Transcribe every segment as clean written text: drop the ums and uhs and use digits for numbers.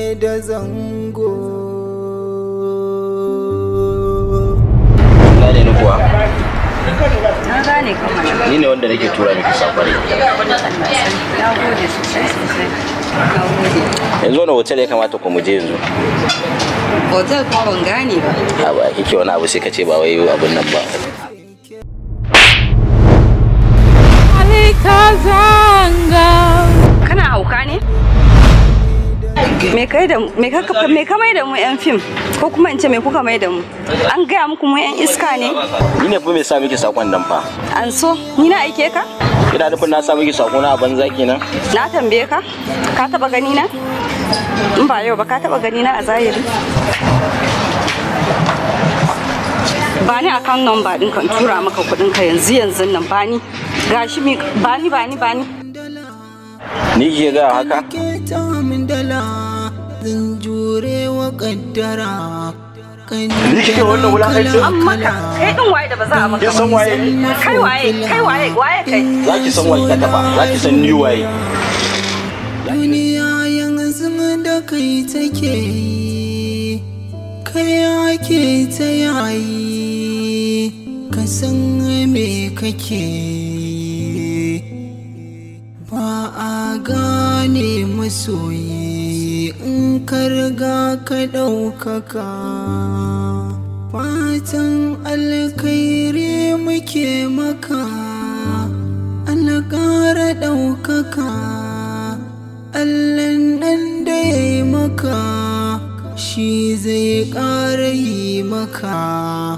ne da zango. Gane ni kuwa? Na gane kamar. Ni ne wanda nake tura miki sakonni. Na gode sosai sosai. Na gode. Yanzu wani hotel ya kamata ku mu je yanzu? Hotel kuma ban gane ba. A ba kike wani abu sai ka ce ba wai abun nan ba. Kana hauka ne? Me kai da me ka mai da mu yan fim ko kuma in ce me kuka mai da mu? An gaya muku mu yan iska ne? Ni ne fa me sa miki sakon nan fa? An so ni na aike ka? Ina nufin na sa miki sako na a banza kenan? Na tambaye ka? Ka taba gani na? In ba yau ba ka taba gani na a zahiri? Ba ni account number din kan tura maka kudin ka yanzu yanzu nan ba ni. Gashi mi ba ni ba ni ba ni. Ni ke ga haka? Zan jure wa kaddara. Ni kike wannan wulakancin? Amma ka kai din waye da ba za a maka. Kin san waye? Kai waye? Kai waye? Waye kai? Zaki san waye ka taba, zaki san ni waye. Duniya yanzu da kai take yi, kai ake ta yayi, ka san me kake yi. Ba a gane masoyi in ka riga ka ɗaukaka. Fatan alkhairi muke maka, Allah ƙara ɗaukaka. Allahn nan da ya yi maka, shi zai ƙara yi maka.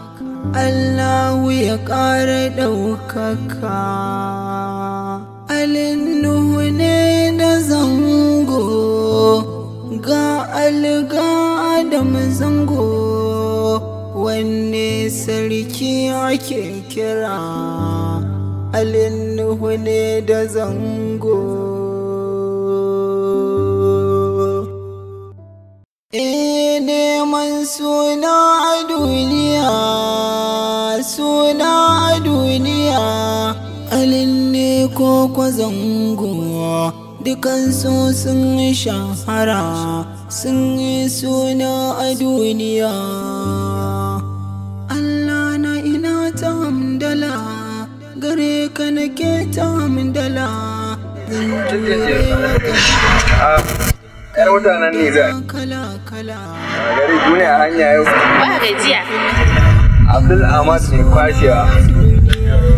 Allahu ya ƙara ɗaukaka. Alin Nuhu ne da zango, ga alga Adam zango, wanne sarki ake kira? Alin Nuhu ne da zango. E neman suna a duniya, suna a duniya. Alin ne ko kwa zango, dukansu sun shahara, sun yi suna a duniya. Allah na ina ta hamdala, gare ka nake ta hamdala. Zan jure Yar mutanen Nijar. Kala kala. Gari ku ne a hanya yau. Ba gajiya. Abdul Ahmad ne kwashewa.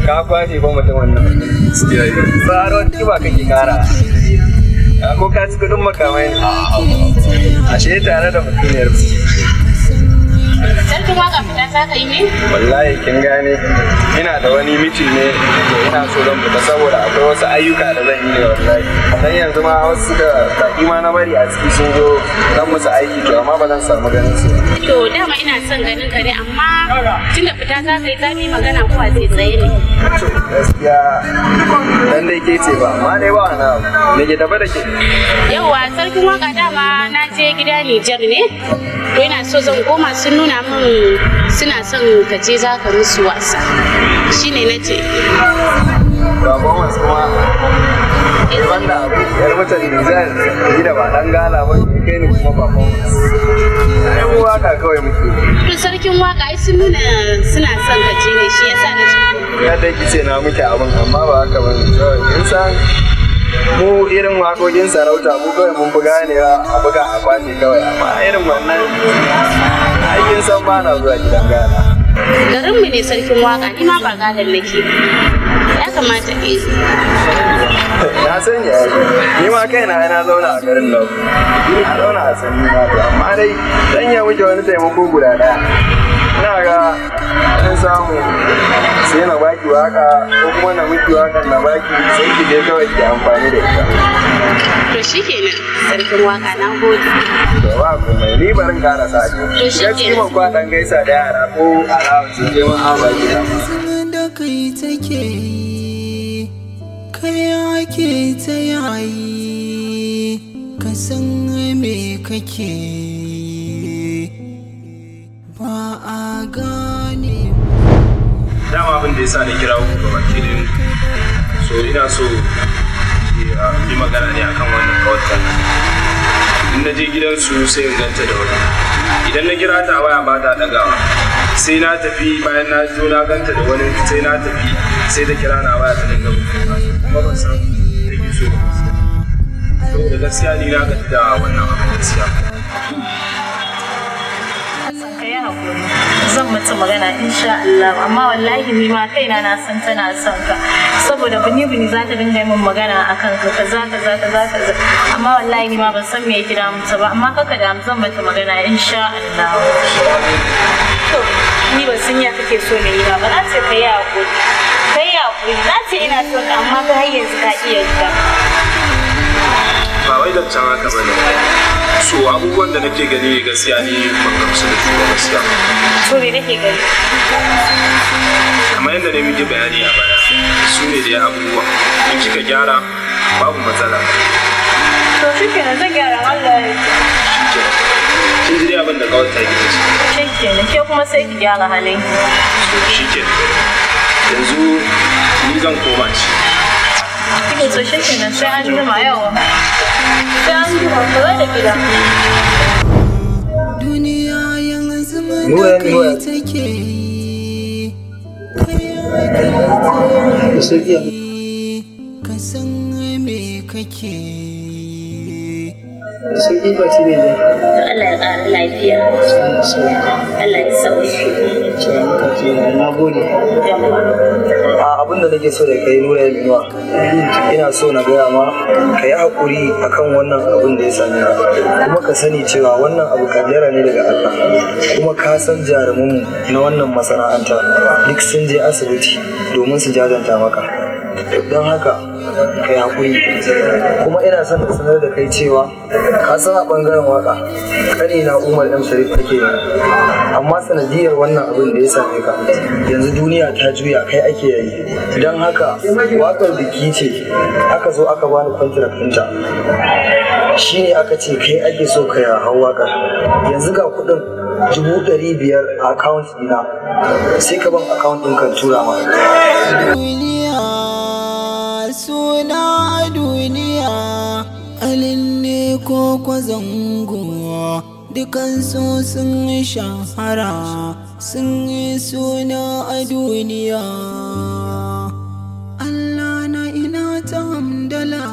Ka kwashe ba mutum wannan. Tsaron kiba kake kara. Ko ka ci kudin makamai ne. Ashe tare da mutumiyar. Sarkin waka fita za ka yi ne? Wallahi kin gane ina da wani mitin ne da ina so zan fita saboda akwai wasu ayyuka da zan yi ne wallahi. Dan yanzu ma wasu da baki ma na bari a ciki sun zo zan musu aiki to amma ba zan samu ganin su. To dama ina son ganin ka ne amma tunda fita za ka yi za mu yi magana ko a tsaye ne. To gaskiya dan dai ke ce ba amma dai ba wani abu. Me ke tafe da ke? Yauwa sarkin waka dama na je gida Nijar ne. To ina so zan koma sun nuna min suna son ka je za ka musu wasa. Shine na ce. Performance kuma banda abu yar mutan Nijar ni da ba dan gala ba kai ni kuma performance. Ai mu waka kawai muke. To sarkin waka ai sun nuna suna son ka je ne shi yasa na ce. Kada ki ce na muke abin amma ba haka bane kawai kin san mu irin waƙoƙin sarauta mu kawai mun fi ganewa a buga a kwashe kawai amma irin wannan aikin san ba na zuwa gidan gala. Garinmu ne sarkin waka ni ma ba galan nake. Ya kamata ke. Na sani ai ni ma kaina na zauna a garin nan. Na zauna a sanni ma to amma dai dan ya muke wani taimako guda ɗaya. Ina ga in samu sai na baki waka ko kuma na miki wakan na baki sai ki je kawai ki amfani da ita. To shikenan sarkin waka na gode. To ba komai ni barin ƙara sa ki. To shikenan. Gaskiya ban kwa dan gaisa da yara ko alawa sun je ma a baki da. Da kai take yi, kai ake ta yayi, ka san me kake yi. Ba a gane. Dama abin da ya sa na kira ku gaba ki so ina so yi magana ne akan wannan kawai. In na je gidansu sai in ganta da wani. Idan na kira ta waya ba ta ɗagawa. Sai na tafi bayan na zo na ganta da wani sai na tafi sai ta kira na waya ta dinga mutuwa. Kuma ban san take so ba. Saboda gaskiya ni na gaji da wannan abin gaskiya. Zan mata magana insha Allah, amma wallahi ni ma kaina na san tana son ka, saboda bini bini za ta dinga min magana akan ka kaza kaza kaza kaza, amma wallahi ni ma ban san me yake damunta ba, amma kaka da zan mata magana insha Allah. To ni ban san ya kake so na yi ba, ba za ta kai hakuri. Kai hakuri, za ta ina son ka amma ka har yanzu ka iya ka. Ba wai zancen haka ba ne. So abubuwan da nake gani gaskiya ni ban gamsu da su ba gaskiya. To me nake gani? Kamar yadda ne muke bayani a baya, su ne dai abubuwa. In kika gyara babu matsala. To shikenan zan gyara Allah ya. Shikenan. Kin ji dai abin da kawai ta gida ce. Shikenan, ke kuma sai ki gyara halin ki. So shikenan. Yanzu ni zan koma ci. Kike so shikenan sai an jima yawa. Sai an jima kula da gida. Duniya yanzu da kai take yi, kai ake ta yi, ka san me kake yi. Sauƙi ba shi ne dai. To Allah ya ƙara lafiya. Allah ya sauke. Na gode. Abin da nake so da kai Nura Inuwa, ina so na gaya ma ka yi haƙuri akan wannan abin da ya same ka, kuma ka sani cewa wannan abu kaddara ne daga Allah, kuma ka san jarumanmu na wannan masana'anta duk sun je asibiti domin su jajanta maka, don haka ka yi haƙuri. Kuma ina son na sanar da kai cewa ka san a ɓangaren waƙa ƙanina Umar M Sharif ake yi, amma sanadiyar wannan abin da ya same ka yanzu duniya ta juya kai ake yayi, don haka waƙar biki ce aka zo aka bani contract ɗinta, shine aka ce kai ake so ka hau waƙar. Yanzu ga kuɗin 500,000 a account ɗina, sai ka ban account ɗin kan tura ma. Suna duniya alin ne ko kwazango, dukansu sun shahara sun yi suna a duniya. Allah na ina ta hamdala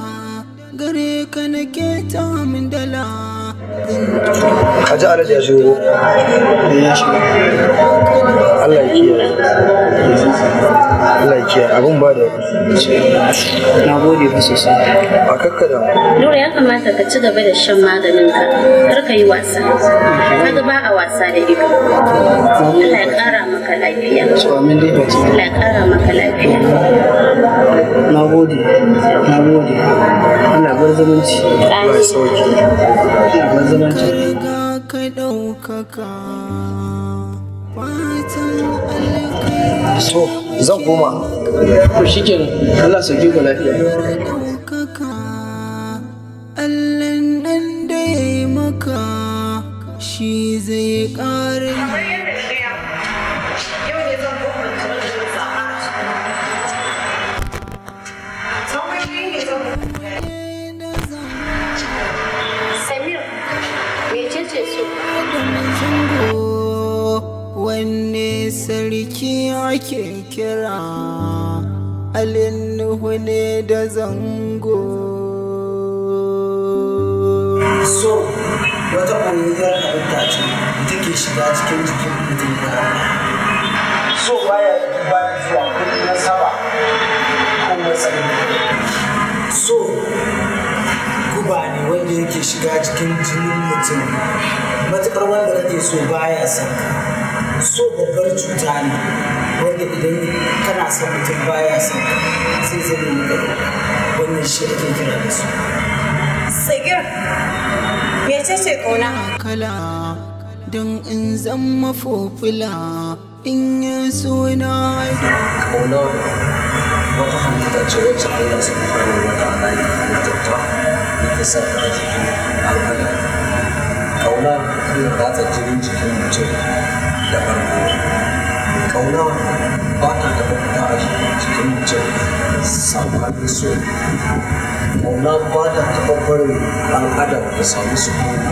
gare ka nake ta hamdala. Kaji Alhaji ya shigo. Allah ya kiyaye. Allah ya kiyaye abun ba da. Na gode fa sosai. A kakkada. Nura ya kamata ka ci gaba da shan maganin ka. Kar ka yi wasa. Kaga ba a wasa da ido. Allah ya ƙara maka lafiya. Allah ya ƙara maka lafiya. Na gode. Na gode. Allah bar zumunci. Allah ya sauke. Allah bar zumunci. Ka ɗaukaka fatan alkai. So zan koma. To shikenan. Allah sauke ku lafiya. Ɗaukaka Allah nan da ya yi maka shi zai ƙara. Samir, mecece su? Wanne sarki ake kira Alin Nuhu ne da zango. So wata ɓoyayyar halitta ce da take shiga cikin jikin mutum ya. So baya duba zuwa kuɗi na sama ko matsayi. So guba ne wanda yake shiga cikin jinin mutum. Matuƙar wanda kake so baya son ka. So babbar cuta ne wanda idan kana son mutum baya son ka zai zama maka wannan shi ake kira da su. Sagir, mecece ƙauna? Kala don in zama fofula in yi suna. Ƙauna wata halitta ce wacce Allah subhanahu wa ta'ala ya halitta ta ya sa ta jikin ɗan adam. Ƙauna tana ratsa jinin jikin mutum da farko. Ƙauna ba ta da mafita a cikin mutum sabanin so. Ƙauna ba ta taɓa barin ɗan adam ya samu sukuni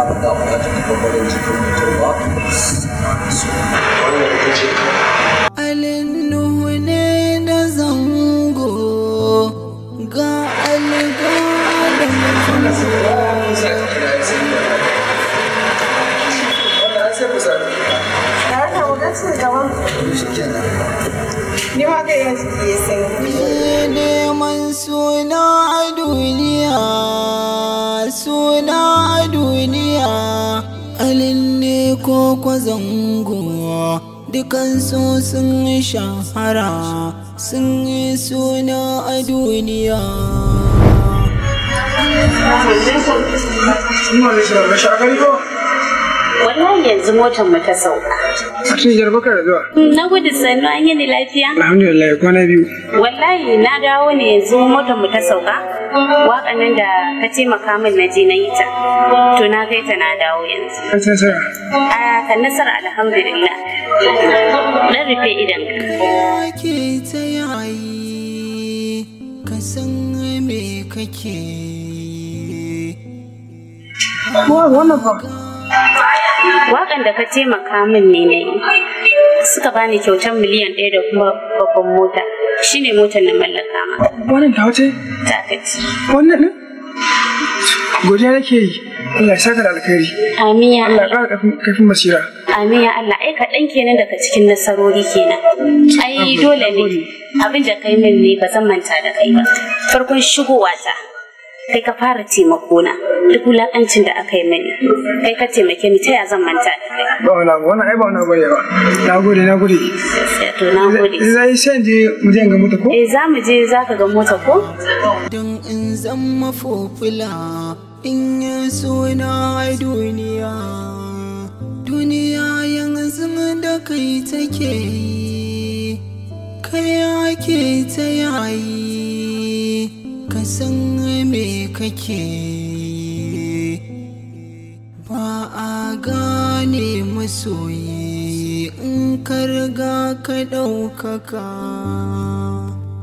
abada, ba ta taɓa barin jikin mutum ba sabanin so. Wannan ita ce Alin Nuhu ne da zango ga alga da Ni ma kai yanzu ke sanyi. Neman suna a duniya, suna a duniya, alin ne ko kwa zango, dukansu sun shahara, sun yi suna a duniya. Wallahi yanzu motar mu ta sauka. A cikin barka da zuwa. Na gudu sannu, an yi ni lafiya. Alhamdulillah, kwana biyu. Wallahi na dawo ne yanzu motar mu ta sauka. Waƙan nan da ka taimaka min na je na yi ta. To na kai ta na dawo yanzu. An san nasara. A kan nasara alhamdulillah. Dan rufe idan ka. Ke ta yayi, ka san me kake. Wannan fa. Waƙan da ka taimaka min ne na yi. Suka bani kyautar 1 miliyan da kuma babban mota. Shine motar na mallaka ma. Wannan ta wace? Ta kaci. Wannan ɗin? Godiya nake yi. Allah ya saka da alkhairi. Amin ya Allah ya ƙara ƙarfin basira. Amin ya Allah, ai kaɗan kenan daga cikin nasarori kenan. Ai dole ne abin da kai min ne ba zan manta da kai ba. Farkon shigowa ta kai ka fara taimako na, duk wulaƙancin da aka yi mini kai ka taimake ni, ta ya zan manta da kai. Ba wani abu, wannan ai ba wani abu ne ba. Na gode, na gode. To na gode. Zai sai je mu je ga mota ko? Eh, za mu je, za ka ga mota ko? Don in zama fofula in yi suna a duniya. Duniya yanzu da kai take yi, kai ake ta yayi, ka san me kake. Ba a gane masoyi in ka riga ka ɗaukaka.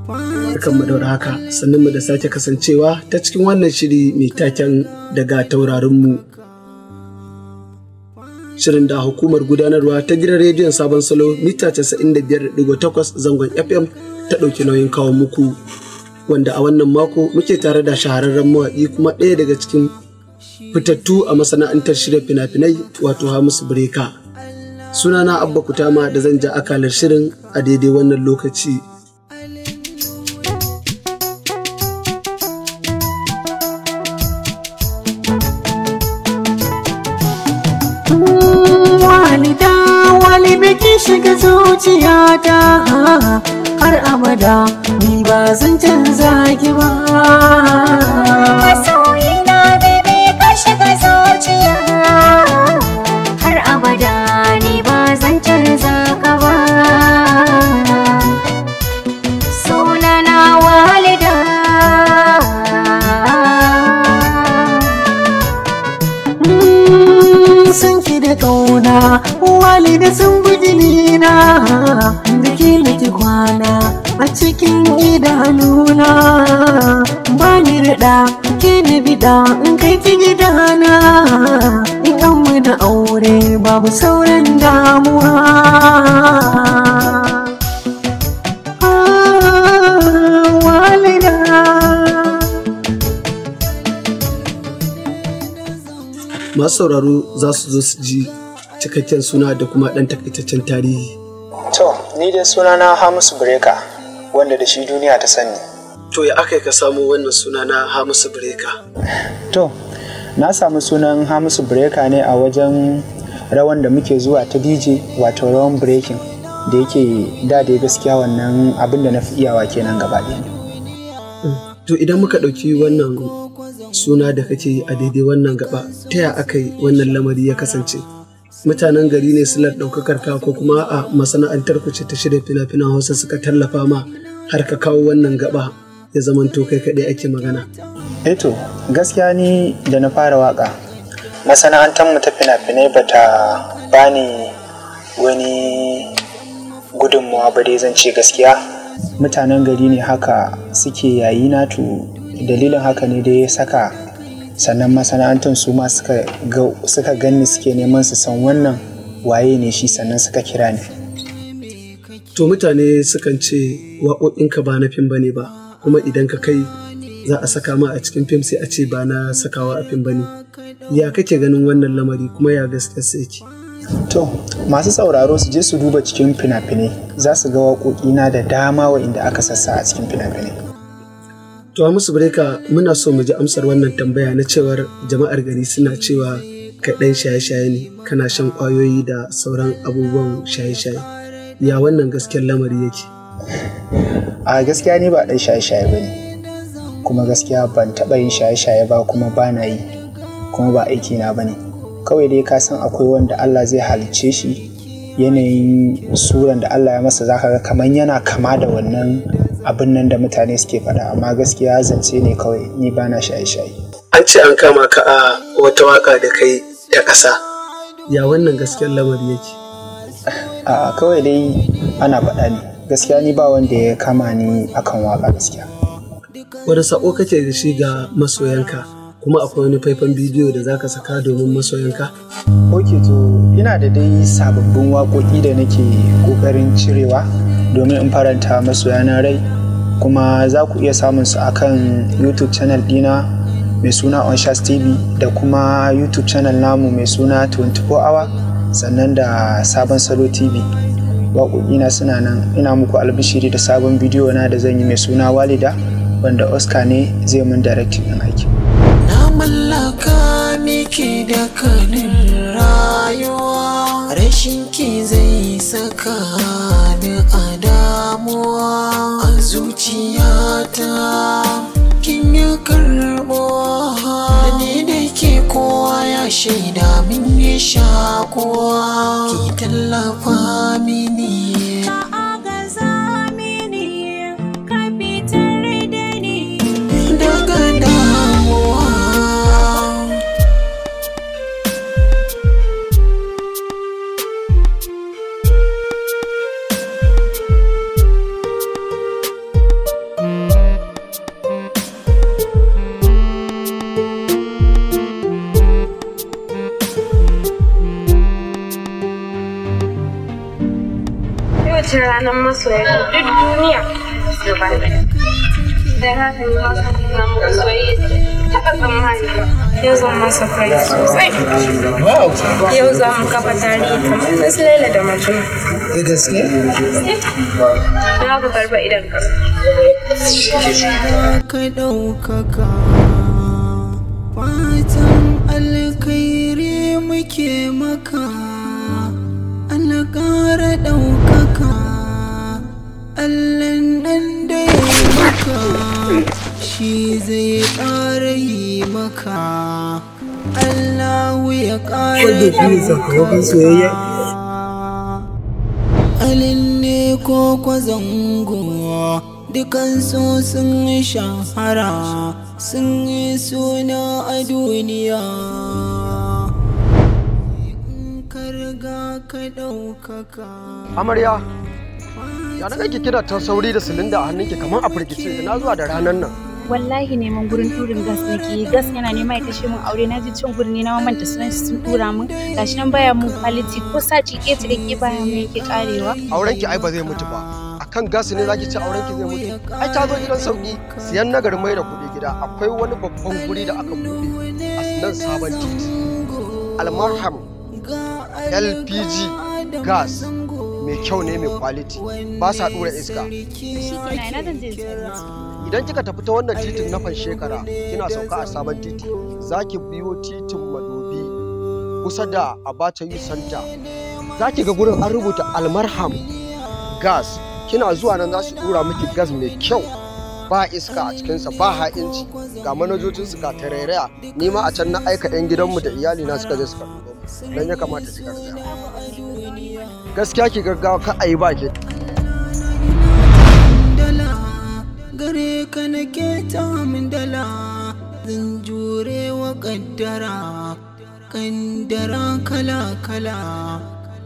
Barkan mu daura haka, sannan mu da sake kasancewa ta cikin wannan shiri mai taken daga taurarinmu. Shirin da hukumar gudanarwa ta gidan rediyon Sabon Salo mita 95.8 zangon FM ta ɗauki nauyin kawo muku. Wanda a wannan mako muke tare da shahararren mawaƙi kuma ɗaya daga cikin fitattu a masana'antar shirya fina-finai, wato Hamisu Breaker. Sunana Abba Kutama da zan ja akalar shirin a daidai wannan lokaci. Walida, walida, ki shiga zuciyata har abada, ni ba zan canza ki ba. Masoyina bebe, ka shiga zuciya har abada, ni ba zan canza ka ba. Sunana Walida. San ki da kauna walida sun bi jini na, da ke nake kwana a cikin idanuna. Ba ni raɗa ke na bida in kai ki gidana, in an mana aure babu sauran damuwa. Ah, walida. Masu sauraro za su zo su ji cikakken suna da kuma ɗan takaitaccen tarihi. To, ni dai sunana Hamisu Breaker, wanda da shi duniya ta sani. To ya aka yi ka samu wannan suna na Hamisu Breaker? To, na samu sunan Hamisu Breaker ne a wajen rawan da muke zuwa ta DJ, wato rawan breaking, da yake da dai gaskiya wannan abin da na fi iyawa kenan gaba ɗaya. To idan muka ɗauki wannan suna da kake yi a daidai wannan gaba, ta ya aka yi wannan lamari ya kasance? Mutanen gari ne silar ɗaukakar ka, ko kuma a masana'antar ku ce ta shirya fina-finan Hausa suka tallafa ma har ka kawo wannan gaba ya zamanto kai kaɗai ake magana? Eto, gaskiya ni da na fara waka, masana'antar mu ta fina-finai ba ta bani wani gudunmawa ba dai, zan ce gaskiya mutanen gari ne haka suke yayi na. To dalilin haka ne dai ya saka sannan masana'antar su ma suka ganni, suke neman su san wannan waye ne shi, sannan suka kira ni. To mutane sukan ce waƙoƙinka ba na fim bane ba, kuma idan ka kai za a saka ma a cikin fim, sai a ce ba na sakawa a fim bane. Ya kake ganin wannan lamari, kuma ya gaskiya sai yake? To masu sauraro su je su duba cikin fina-finai, za su ga waƙoƙina da dama wa'inda aka sassa a cikin fina-finai. To Hamisu Breaker, muna so mu ji amsar wannan tambaya na cewar jama'ar gari suna cewa kai ɗan shaye-shaye ne, kana shan ƙwayoyi da sauran abubuwan shaye-shaye. Ya wannan gaskiyar lamari yake? A gaskiya ni ba ɗan shaye-shaye ba ne, kuma gaskiya ban taɓa yin shaye-shaye ba, kuma ba na yi, kuma ba aiki na ba ne. Kawai dai ka san akwai wanda Allah zai halicce shi, yanayin suran da Allah ya masa zaka ga kamar yana kama da wannan abin nan da mutane suke faɗa, amma gaskiya zance ne kawai, ni ba na shaye-shaye. An ce an kama ka a wata waka da kai da ƙasa. Ya wannan gaskiyar lamari yake? A kawai dai ana faɗa ne, gaskiya ni ba wanda ya kama ni akan waka gaskiya. Wani sako kake da shi ga masoyanka, kuma akwai wani faifan bidiyo da zaka saka domin masoyanka? Ok, to ina da dai sababbin waƙoƙi da nake ƙoƙarin cirewa domin in faranta masoyana rai, kuma za ku iya samun su akan YouTube channel ɗina mai suna Onshas TV, da kuma YouTube channel namu mai suna 24 Hour, sannan da Sabon Salo TV. Waƙoƙina suna nan. Ina muku albishiri da sabon bidiyo na da zan yi mai suna Walida, wanda Oscar ne zai mun directing ɗin aikin. Na mallaka miki da kanin rayuwa, rashin ki zai saka ni a damuwa. A zuciyata kin yi karbuwa, da ni da ke kowa ya shaida min yi shakuwa. Ki tallafa mini, Ka agaza mini, ka fitar da ni daga damuwa. Yau ce ranar masoya duk duniya gaba ɗaya. Don haka ni ma zan nuna muku soyayya da taɓa tsammani ba. Yau zan ma surprise sosai. Yau za mu kafa tarihi kamar na su Laila da Majnun. Da gaske? Don haka karɓa idan ka. Ka ɗaukaka, fatan alkhairi muke maka, Allah ƙara ɗaukaka, Allah nan da ya maka shi zai ƙara yi maka, Allahu ya ƙara Wanda shi ne sakamakon soyayya? Alin ne ko kwazango, dukansu sun shahara, sun yi suna a duniya. In ka riga ka ɗaukaka. Amarya, ya na kake kina ta sauri da silinda a hannunki kamar a firgice, ina zuwa da ranar nan? Wallahi neman gurin turin gas nake yi. Gas yana nema ya kashe min aure. Na ji cin gurin na manta sunan shi, sun dura min, gashi nan baya mun quality, ko sati ɗaya cikakke baya mun yake karewa. Aurenki ai ba zai mutu ba. Akan gas ne zaki ce aurenki zai mutu? Ai ta zo gidan sauki, siyan nagarin mai da kuɗi gida. Akwai wani babban guri da aka buɗe a nan sabon titi. Almarham LPG gas mai kyau ne, mai quality, ba sa ɗura iska. Shikenan, ina zan je in same su? Idan kika tafi ta wannan titin na shekara, kina sauka a sabon titi, za ki biyo titin Madobi, kusa da Abacha Youth Center. Za ki ga gurin an rubuta Almarham Gas. Kina zuwa nan za su dura miki gas mai kyau, ba iska a cikinsa, ba ha'inci, ga manajojinsu, ga tarairaya. Ni ma a can na aika 'yan gidanmu da iyalina suka je suka dubo mu. Nan ya kamata ki garzaya. Gaskiya ki gaggawa, ka a yi ba ke. Dala gare ka nake ta dala, zan jure wa kaddara, kaddara kala kala.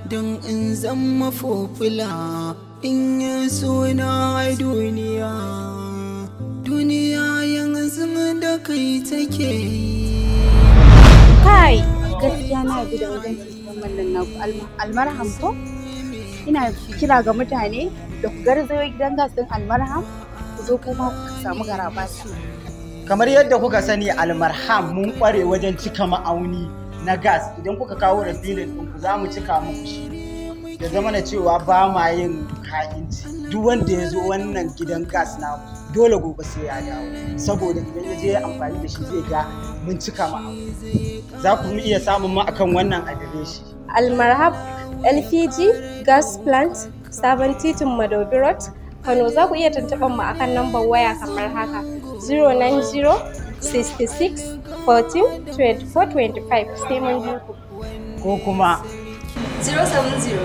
Don in zama fofula in yi suna a duniya. Duniya yanzu da kai take yi. Kai, gaskiya na bi da wajen cikin wannan naku Almarham ko? Ina kira ga mutane da ku garzayo gidan gas din Almarham ku zo kuma ku samu garabasa. Kamar yadda kuka sani, Almarham mun kware wajen cika ma'auni na gas. Idan kuka kawo refilling ɗinku, za mu cika muku shi. Da zama na cewa ba ma yin ha'inci. Duk wanda ya zo wannan gidan gas namu, dole gobe sai ya dawo. Saboda idan ya je ya amfani da shi, zai ga mun cika ma'auni. Za ku iya samun mu akan wannan adireshi. Almarhab LPG Gas Plant, Sabon Titin Madobi Road, Kano. Za ku iya tuntuɓar mu akan lambar waya kamar haka: 090 66 14 24 25. Sai mun ji ku. Ko kuma 070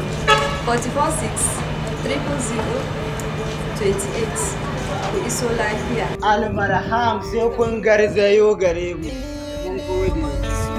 44 6 000 28. Ku iso lafiya. Almarham, sai kun garzayo gare mu. Mun gode.